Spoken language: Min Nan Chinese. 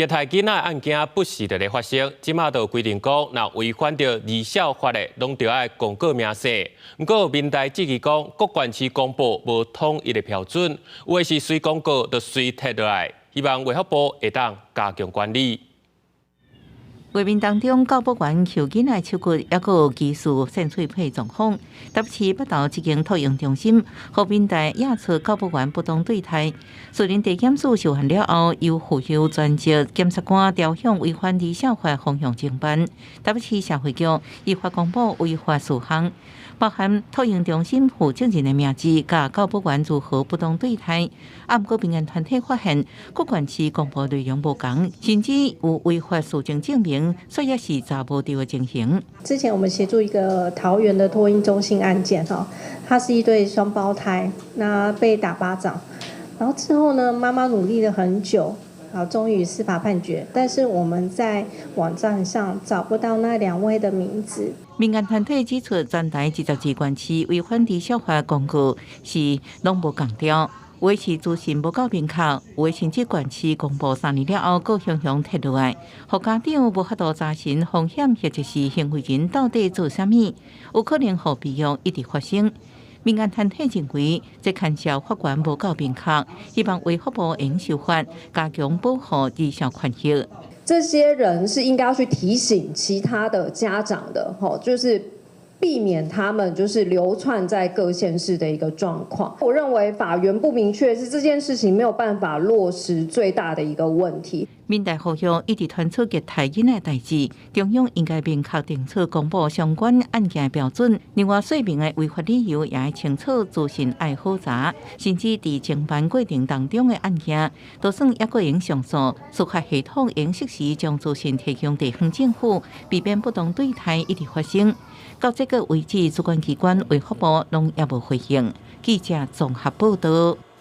虐待囡仔案件不時佇咧發生，這馬就規定講，若違反著兒少法的，攏著愛公告明細。毋過民代質疑講，各縣市公布無統一的標準，有的是隨公告就隨提落來，希望衛福部會當加強管理。畫面當中，教保員抾囡仔手骨，猶閣有疑似搧喙皮狀況。台北市北投這間托嬰中心，予民代驗出教保員不當對待。士林地檢署受案了後，由輔輔專職檢察官朝向違反兒少法方向偵辦。台北市社會局依法公布違法事項，包含托嬰中心負責人的名字，佮教保員如何不當對待。啊，毋過民間團體發現，各縣市公布內容無仝，甚至有違法事證證明，所以是查無著的情形。之前我們協助一個桃園的托嬰中心案件，哈，他是一對雙胞胎，那被打巴掌，然後之後呢，媽媽努力了很久，好，終於司法判決，但是我們在網站上找不到那兩位的名字。民間團體指出，全台22縣市違反兒少法公告是攏無仝調。有的是資訊無夠明確，有的甚至縣市公布3年了後，閣雄雄撤落來，予家長無法度查詢風險或者是行為人到底做啥物，有可能予悲劇一直發生。民間團體認為，這牽涉法權無夠明確，希望衛福部應修法，加強保護兒少權益。這些人是應該要去提醒其他的家長的，吼，就是避免他們就是流竄在各縣市的一個狀況。我認為法源不明確是這件事情沒有辦法落實最大的一個問題。民代呼籲一直傳出虐待囡仔代誌，中央應該明確定出公布相關案件的標準。另外，說明的違法理由也愛清楚，資訊愛好查，甚至佇偵辦過程當中的案件，就算猶閣會上訴，司法系統應適時將資訊提供地方政府，避免不當對待一直發生。到這個為止，主管機關衛福部攏猶無回應。記者綜合報導。